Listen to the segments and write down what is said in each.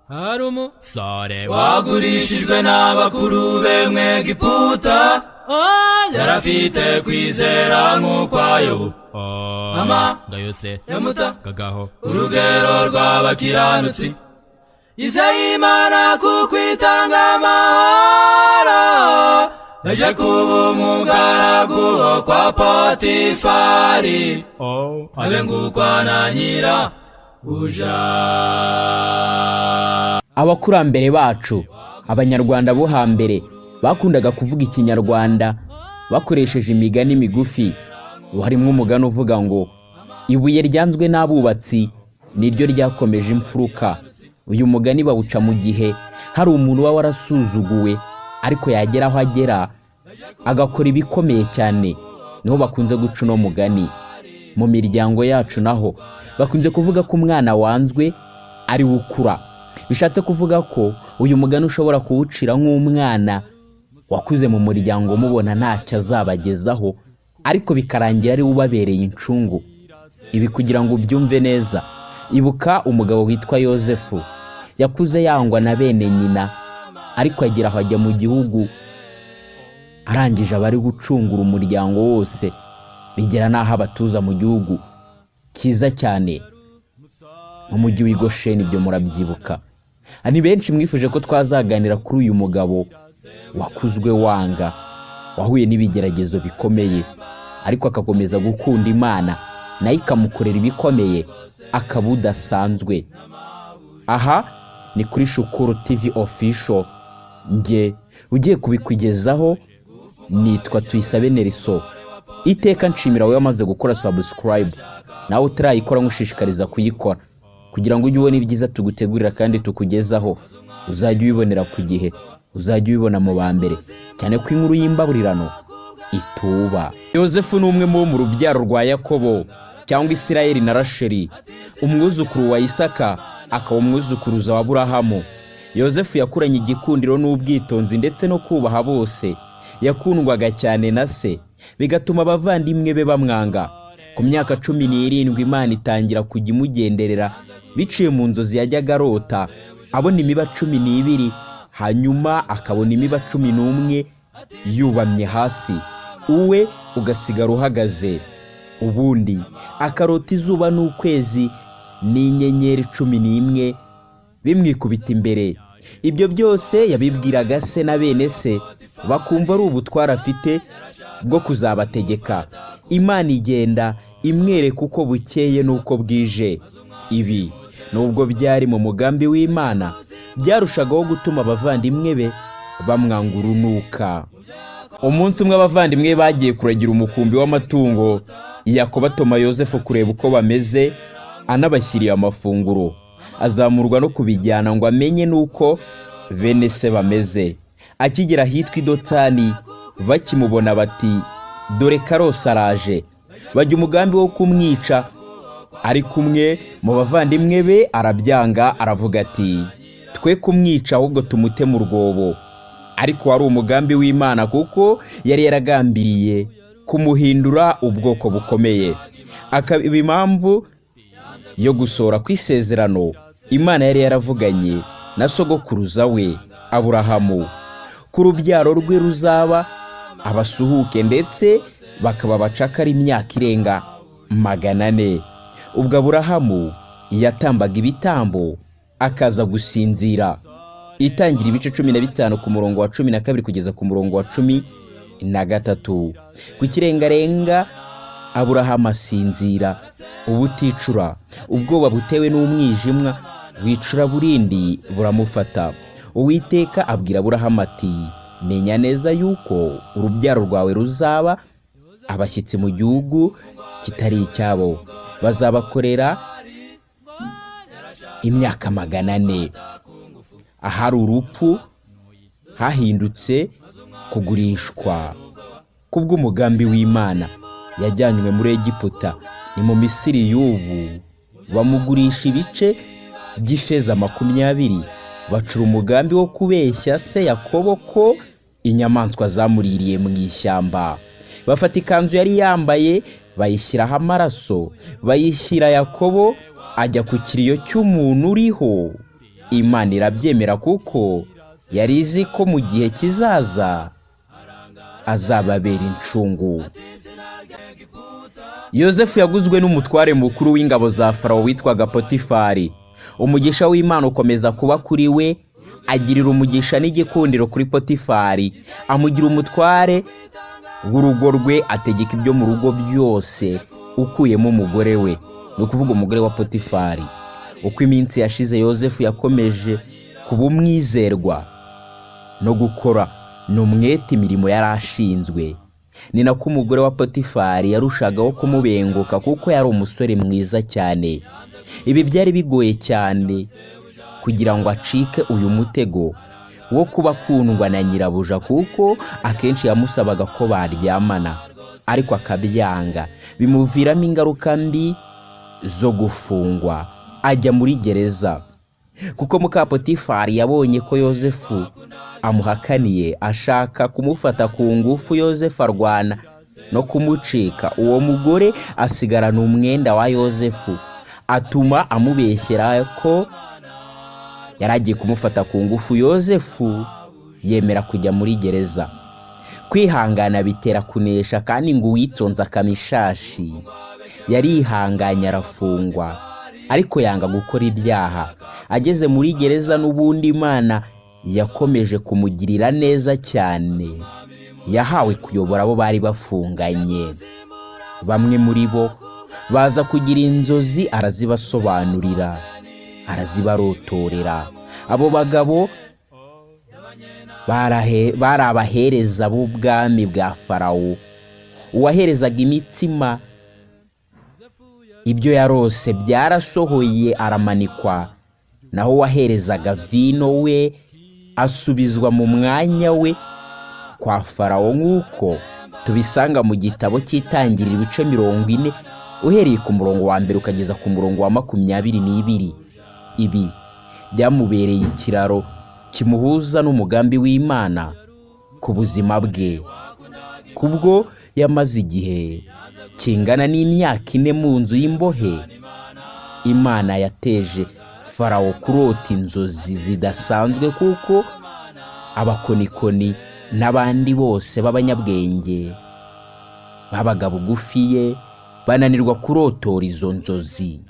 Hari umusore Wagurishijwe n'abakuru be Mwegiputa, yarafite kwizera nk'ukwayo. Ama Ngayose yamuta kagaho. Urugero rw'abakiranutsi, yizeye Imana kuko itanga amahoro. Yaje kuba umugaragu wo kwa Potifari, abe ngukwa na nyira buja. Abakurambere bacu, Abanyarwanda bo hambere, bakundaga kuvuga Ikinyarwanda bakoresheje imigani migufi. Harimo umugani uvuga ngo "Ibuye ryanzwe n'abubatsi niryo ryakomeje imfuruka." Uyu mugani bawuca mu gihe hari umuntu uba warasuzuguwe, ariko yagera aho agera agakora ibikomeye cyane. Niho bakunze guca uno mugani. Mu miryango yacu naho bakunze kuvuga ko umwana wanzwe ari we ukura. Bishatse kuvuga ko uyu mugani ushobora kuwucira nk'umwana wakuze mu muryango mubona ntacyo azabagezaho, ariko bikarangira ari we ubabereye incungu. Ibi kugira ngo ubyumve neza, ibuka umugabo witwa Yosefu. Yakuze yangwa na bene nyina, ariko agera aho ajya mu gihugu, arangije aba ari gucungura umuryango wose, bigera n'aho abatuza mu gihugu cyiza cyane, mu mujyi w'i Gosheni. Ibyo murabyibuka. Ni benshi mwifuje ko twazaganira kuri uyu mugabo wakuzwe wanga, wahuye n'ibigeragezo bikomeye, ariko agakomeza gukunda Imana, nayo ikamukorera ibikomeye, akaba udasanzwe. Aha ni kuri Shukuru TV Official. Nge ugiye kubikugezaho nitwa Tuyisabe Neriso. Iteka nshimira wowe wamaze gukora subscribe. Nawe utarayikora, nkushishikariza kuyikora kugira ngo ujye ubona ibyiza tugutegurira kandi tukugezaho, uzajya ubibonera ku gihe, uzajya ubibona mu ba mbere, cyane ko inkuru y'imbaburirano ituba. Yosefu ni umwe mu bo mu rubyaro rwa Yakobo cyangwa Isirayeli na Rasheli, umwuzukuru wa Isaka, akaba umwuzukuruza wa Aburahamu. Yosefu yakuranye igikundiro n'ubwitonzi ndetse no kubaha bose. Yakundwaga cyane na se, bigatuma abavandimwe be bamwanga. Ku myaka 17, Imana itangira kujya imugenderera biciye mu nzozi yajyaga arota, abona imiba 12, hanyuma akabona imiba 11 yubamye hasi, uwe ugasigara uhagaze. Ubundi akarota izuba n'ukwezi n'inyenyeri 11 bimwikubita imbere. Ibyo byose yabibwiraga se na bene se, bakumva ari ubutware afite bwo kuzabategeka. Imana igenda imwereka uko bukeye n'uko bwije. Ibi nubwo byari mu mugambi w'Imana, byarushagaho gutuma abavandimwe be bamwanga urunuka. Umunsi umwe abavandimwe bagiye kuragira umukumbi w'amatungo. Yakobo atuma Yosefu kureba uko bameze, anabashyiriye amafunguro. Azamurwa no kubijyana ngo amenye n'uko bene se bameze. Akigera ahitwa i Dotani, bakimubona bati: "Dore Karose araje." Bajya umugambi wo kumwica. Ari kumwe mu bavandimwe be arabyanga, aravuga ati: "Twe kumwica, ahubwo tumute mu rwobo." Ariko wari umugambi w'Imana, kuko yari yaragambiriye kumuhindura ubwoko bukomeye, akaba impamvu yo gusohora kw'isezerano Imana yari yaravuganye na sogokuruza we Aburahamu, ko urubyaro rwe ruzaba abasuhuke ndetse bakaba abacakara imyaka irenga 400. Ubwo Aburahamu yatambaga ibitambo, akaza gusinzira. Itangira ibice 15, ku murongo wa 12 kugeza ku murongo wa 13. Ku kirengarenga Aburahamu asinzira ubuticura, ubwoba butewe n'umwijima w'icuraburindi buramufata. Uwiteka abwira Aburahamu ati: "Menya neza yuko urubyaro rwawe ruzaba abashyitsi mu gihugu kitari icyabo, bazabakorera imyaka 400." Ahari urupfu hahindutse kugurishwa kubw'umugambi w'Imana. Yajyanywe muri Egiputa, ni mu Misiri y'ubu. Bamugurisha ibice by'ifeza 20. Bacura umugambi wo kubeshya se Yakobo ko inyamaswa zamuririye mu ishyamba. Bafata ikanzu yari yambaye, bayishyiraho amaraso, bayishyira Yakobo, ajya ku kiriyo cy'umuntu uriho. Imana irabyemera kuko yari izi ko mu gihe kizaza azababera incungu. Yozefu yaguzwe n'umutware mukuru w'ingabo za Farawo witwaga Potifari. Umugisha w'Imana ukomeza kuba kuri we, agirira umugisha n'igikundiro kuri Potifari, amugira umutware w'urugo rwe, ategeka ibyo mu rugo byose ukuyemo umugore we, ni ukuvuga umugore wa Potifari. Uko iminsi yashize, Yozefu yakomeje kuba umwizerwa no gukora ni umwete imirimo yari ashinzwe. Ni nako umugore wa Potifari yarushagaho kumubenguka kuko yari umusore mwiza cyane. Ibi byari bigoye cyane kugira ngo acike uyu mutego wo kuba akundwa na nyirabuja, kuko akenshi yamusabaga ko baryamana ariko akabyanga, bimuviramo ingaruka mbi zo gufungwa ajya muri gereza. Kuko muka Potifari yabonye ko Yozefu amuhakaniye, ashaka kumufata ku ngufu. Yozefu arwana no kumucika. Uwo mugore asigarana umwenda wa Yozefu, atuma amubeshyera ko yari agiye kumufata ku ngufu. Yozefu yemera kujya muri gereza. Kwihangana bitera kunesha, kandi ngo uwitonze akama ishashi. Yarihanganye arafungwa, ariko yanga gukora ibyaha. Ageze muri gereza n'ubundi Imana yakomeje kumugirira neza cyane. Yahawe kuyobora abo bari bafunganye. Bamwe muri bo baza kugira inzozi, arazibasobanurira, arazibarotorera. Abo bagabo bari abahereza b'ubwami bwa Farawo. Uwaherezaga imitsima, ibyo yarose byarasohoye, aramanikwa, naho uwaherezaga vino we asubizwa mu mwanya we kwa Farawo, nk'uko tubisanga mu gitabo cy'Itangiriro, ibice 40, uhereye ku murongo wa 1 ukageza ku murongo wa 22. Ibi byamubereye ikiraro kimuhuza n'umugambi w'Imana ku buzima bwe. Kubwo yamaze igihe kingana n'imyaka 4 mu nzu y'imbohe, Imana yateje Farawo kurota inzozi zidasanzwe, kuko abakonikoni n'abandi bose b'abanyabwenge babaga bugufi ye bananirwa kurotora izo nzozi.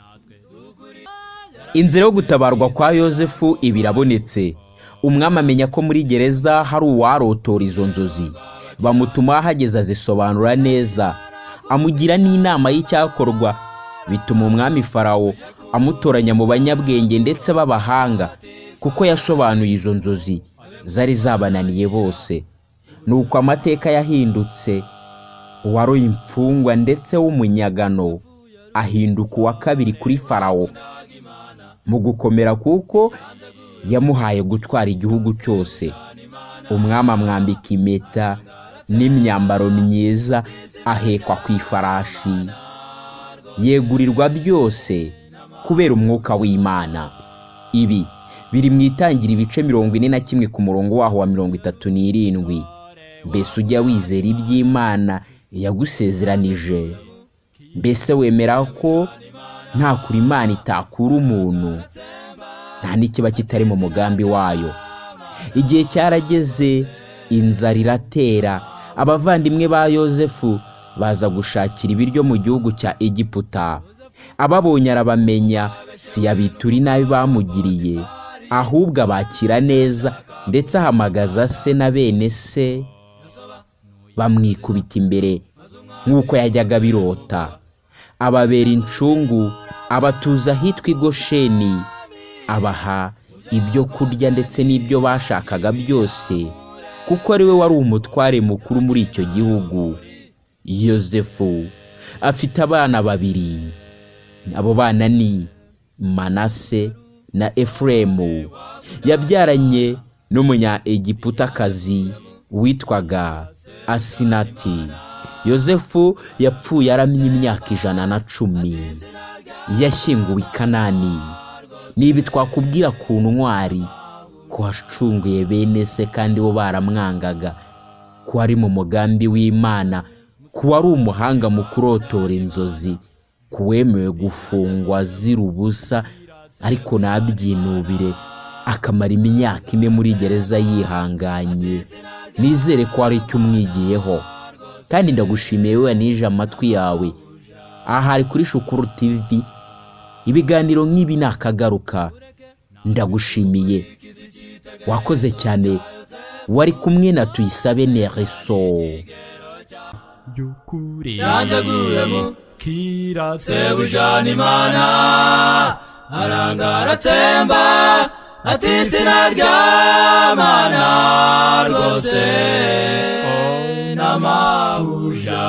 Inzira yo gutabarwa kwa Yozefu iba irabonetse. Umwami amenya ko muri gereza hari uwarotora izo nzozi, bamutuma. Ahageze azisobanura neza, amugira n'inama y'icyakorwa. Bituma umwami Farawo amutoranya mu banyabwenge ndetse b'abahanga, kuko yasobanuye izo nzozi zari zabananiye bose. Nuko amateka yahindutse, uwaroye imfungwa ndetse w'umunyagano ahinduka uwa kabiri kuri Farawo mu gukomera, kuko yamuhaye gutwara igihugu cyose. Umwami amwambika impeta n'imyambaro myiza, ahekwa ku ifarashi, yegurirwa byose kubera umwuka w'Imana. Ibi biri mu Itangira, ibice 41, ku murongo waho wa 37. Mbese ujya wizera iby'Imana yagusezeranije? Mbese wemera ko nta kure Imana itakura umuntu, nta n'ikiba kitari mu mugambi wayo? Igihe cyarageze, inzara iratera. Abavandimwe ba Yozefu baza gushakira ibiryo mu gihugu cya Egiputa. Ababonye arabamenya, si yabitura inabi bamugiriye, ahubwo abakira neza, ndetse ahamagaza se na bene se, bamwikubita imbere nk'uko yajyaga abirota. Ababera incungu, abatuza ahitwa i Gosheni, abaha ibyo kurya ndetse n'ibyo bashakaga byose, kuko ari we wari umutware mukuru muri icyo gihugu. Yozefu afite abana babiri. Abo bana ni Manase na Efuremu, yabyaranye n'umunya Egiputakazi witwaga Asinati. Yozefu yapfuye aramye imyaka 110, yashyinguwe i Kanani. Ni ibi twakubwira ku ntwari, ko wacunguye bene se kandi bo baramwangaga, ko ari mu mugambi w'Imana, ko wari umuhanga mu kurotora inzozi, ku wemewe gufungwa azira ubusa ariko ntabyinubire. Akamara imyaka 4 muri gereza yihanganye. Nizere ko hari icyo umwigiyeho, kandi ndagushimiye wowe nije amatwi yawe. Aha ari kuri Shukuru TV, ibiganiro nk'ibi ni akagaruka. Ndagushimiye, wakoze cyane. Wari kumwe na Tuyisabe Nereso. By'ukuri. Yanze guhemu kirase. Sebuja n'Imana, arangara atsemba ati: "Sinaryamana rwose n'amabuja."